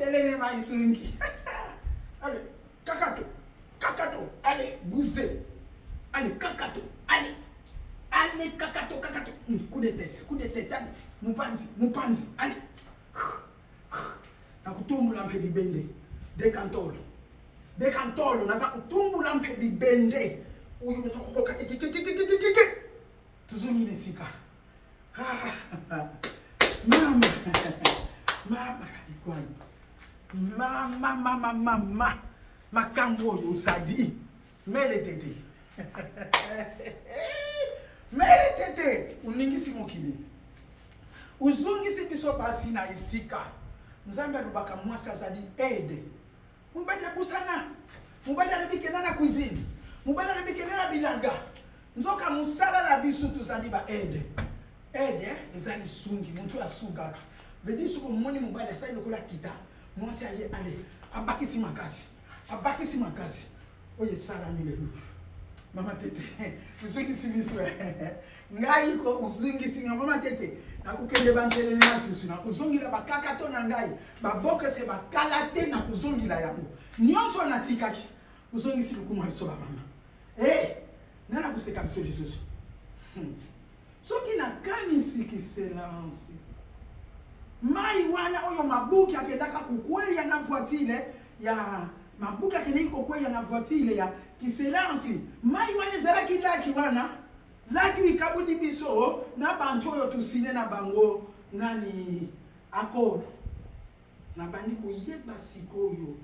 Teleme mai sungi. Allez, kakato. Kakato. Allez, bousé. Allez, kakato. Allez. Allez, kakato, kakato. Coup de tête, coup de tête. Allez, mupanzi, mupanzi. Allez. Nakutumbula mpe bibende. Dekantolo. Dekantolo naza kutumbula mpe bibende. Uyu mutu akokoka te te te te te te te. Tozongi na esika. Ah, mama mama ikwani mama mama mama makambo oyo osadi mele tete mele tete oningisi mokili ozongisi biso basi na esika nzambe alobaka mwasi azali aide Mobali abusana. Mobali alobi kenda na cuisine. Mobali alobi kenda na bilanga. Nzoka mosala na biso tozali ba aide. Aide eh, eza lisungi, moto asungaka. Veut dire soki omoni mobali asali lokola kita, mwasi aye ale abakisi makasi, abakisi makasi. Oyo esalami lelo. Mama Tete, ozongisi biso. Ngai ko ozongisi nga mama Tete. Nakokende banzelele na susu, nakozongela bakakato na ngai, babokese bakala te, nakozongela yango. Nyonso natikaki, ozongisi lokumu ya biso bamama. Eh, nani akoseka biso lisusu? Soki nakanisi kiselansi mai wana oyo mabuki akendaka kokweya na voitire ya mabuki akendaki kokweya na voitire ya kiselansi mai wana ezalaki laki wana laki ikabudi biso na bantu oyo tusine na bango nani akolo nabandi koyeba sikoyo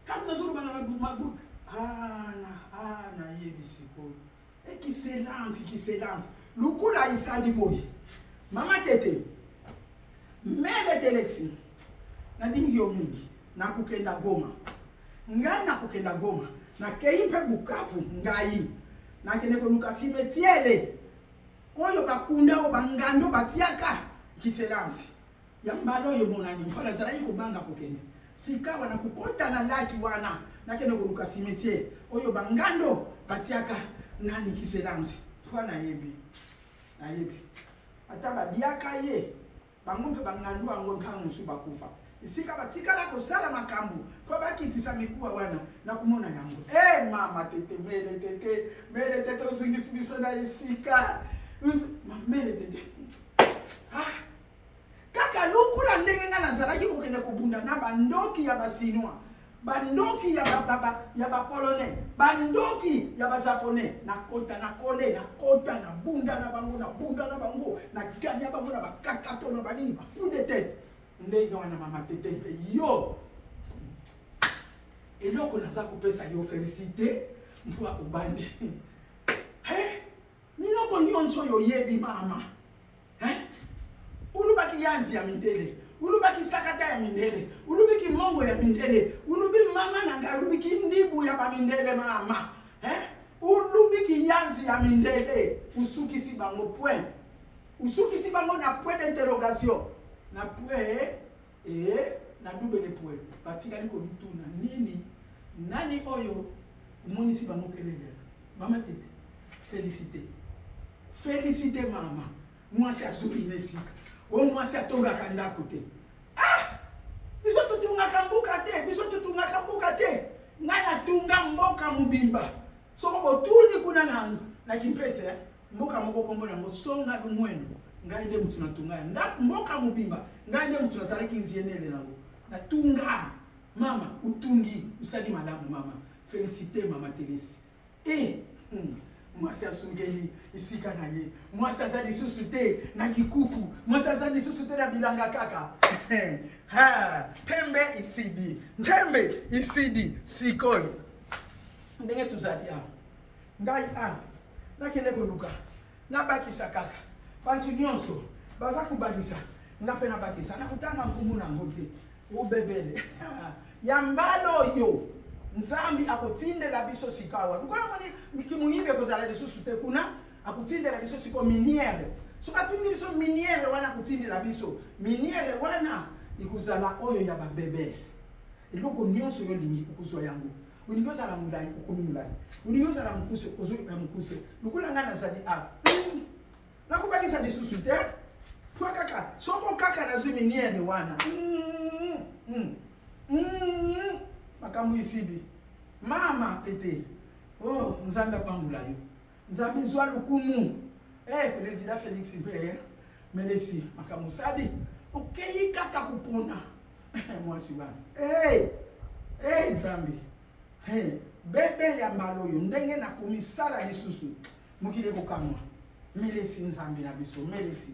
kaka nazoloba na mabuki ah, ah, nayebi sikoyo Ekiselansi, kiselansi. Lukula isali boye. Mama Tete, mele telesi. Nalingi yo mingi. Nakokenda Goma. Ngai nakokenda Goma. Nakei mpe Bukavu ngai. Nakende koluka simetiele oyo bakunda oyo bangando batiaka kiselansi. Ya mbala oyo emonani mpo nazalaki kobanga kokende. Sikawa nakokota na laki wana, nakende koluka cimetière oyo bangando batiaka nani kiselanzi mpo nayebi, nayebi ata badiaka ye bango mpe bangando yango ntango mosusu bakufa esika batikala kosala makambo mpo bakitisa mikuwa wana nakomona yango. E eh, mama tete mele tete mele tete ozongisi biso na esika mele tete ah. Kaka lokola ndenge ngai nazalaki kokende kobunda na bandoki ya ba-Chinois, bandoki ya ba-Polonais, bandoki ya ba-Japonais, nakota na kole, nakota na bunda na bango, na bunda na bango, na ganya bango na bakakato na banini, ba coup de tête. Ndenge wana mama tete mpe yo eloko naza kopesa yo felicite mpo obandi. He, minoko nyonso oyo oyebi mama. Hein? Ulubaki yanzi ya mindele, ulubaki sakata ya mindele, ulubiki mongo ya mindele, ulubi mama na ngai, ulubiki ndibu ya ba mindele mama. Hein? Ulubiki yanzi ya mindele, usukisi bango point. Usukisi bango na point d'interrogation. Na point et na double point. Batikali komituna nini? Nani oyo omonisi bango kelele? Mama Tete, félicité. Félicité mama. Mwasi azuki na esika. Oyo mwasi atongaka ndako te. Ah! Biso totungaka mboka te, biso totungaka mboka te. Ngai natunga mboka mobimba. Soko botuni kuna na na Kimpese, eh? Mboka moko kombo nango Songa Lumweno. Ngai nde mutu natunga ndako mboka mobimba. Ngai nde mutu nazalaki nzienele nango. Natunga. Mama, utungi, usali malamu mama. Félicité mama Telesi. Eh, mwasi asungeli esika na ye. Mwasi aza lisusu te na kikuku. Mwasi aza lisusu te na bilanga kaka. Ha, tembe isidi. Tembe isidi sikoyo. Ndenge tozali awa. Ngai awa nakende koluka nabakisa kaka bantu nyonso baza kobakisa nga mpe nabakisa nakotanga nkombo na yango te ubebele ya mbala oyo nzambe akotindela biso sikawa lokola moni kimoyibi ekozala lisusu te kuna akotindela biso sikoyo miniere soki atindi biso miniere wana akotindela biso miniere wana ekozala oyo ya babebele eloko nyonso yo olingi okozwa yango olingi ozala molai okomi molai olingi ozala mokuse ozoyoka mokuse lokola ngai nazali awa nakobakisa lisusu te pwa kaka soko kaka nazwi miniere wana. Makambo esili. Mama tete. Oh, Nzambe apambola yo. Nzambe zwa lokumu. Eh, président Félix mpe eh, melesi makambo osali. Okei kaka kopona mwasi wana. Hey, hey, Nzambe. Hey, bebe ya mbala oyo ndenge nakomisala lisusu mokili ekokamwa. Melesi Nzambe na biso, melesi.